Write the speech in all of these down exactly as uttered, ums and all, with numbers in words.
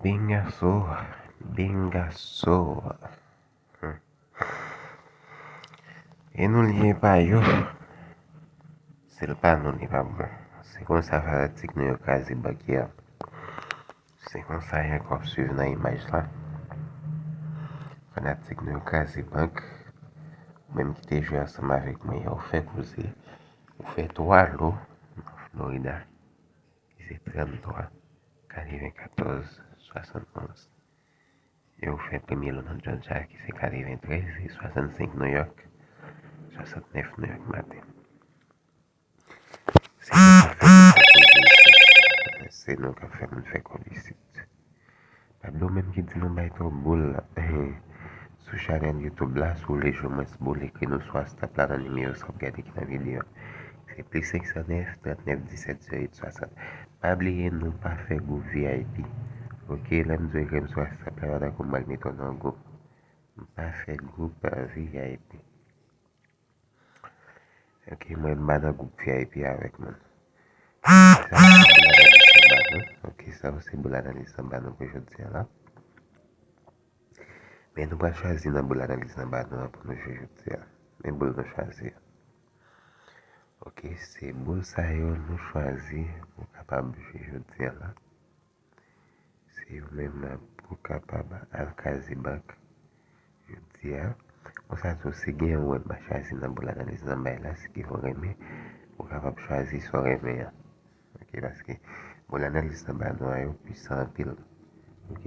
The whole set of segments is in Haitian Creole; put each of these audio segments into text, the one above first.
Bengaso, bengaso. E nou li pa yo. Se l pa nou li pa bon. Se konsa fanatik nou yo kraze bank yo. Se konsa yo k ap swiv nan imaj la. Fanatik nou yo kraze bank. Ou menm ki te jwe ansanm avèk mwen, ou fè koze. Ou fè twa lo nan Florida. Ki se trannntwa, katrevenkatòz, swasannonz. E ou fè premye lo nan Georgia, ki se katreventrèz, e swasannsenk New York, swasantnèf New York maten. Se nou k ap fè moun fè kòb isit. Se nou k ap fè moun fè kòb isit. Pablo menm ki di nou bay twòp boul sou chanèl YouTube la, si w vle jwe mwens boul, ekri nou sou WhatsApp la nan nimewo sa w ap gade ki nan videyo a. Se plis senk san nèf, trant nèf, disèt, zewo uit, swasant. Pa bliye, nou pa fè gwoup V I P. Ok, lè m di w ekri m sou WhatsApp la, pa tankou m pral mete w nan gwoup. M pa fè gwoup V I P. Ok, mwen m pa nan gwoup V I P avèk moun. Sa se boul analiz anba nou. Ok, sa se boul analiz anba nou pou jodi a la. Men nou pral chwazi nan boul analiz anba nou an pou nou jwe jodi a. Men boul nou chwazi a. Ok, se boul sa yo nou chwazi pou kapab jwe jodi a la. Se yo menm pou kapab al kraze bank jodi a. Konsa tou, si gen yon wè m pa chwazi nan boul analiz anba la, si ke w renmen, ou kapab chwazi sa w renmen an. Ok, paske boul analiz anba nou an yo pwisan anpil. Ok?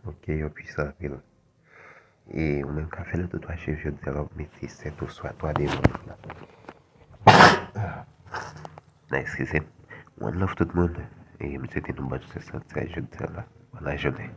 Ok, yo pwisan anpil. E ou menm ka fè lòt ou twa chif jodi a, w ap mete sèt oswa twa devan moun la. Nan eskize m. One love tout moun. E m swete nou bòn chans nan tiraj jodi a la. Bòn lajounen.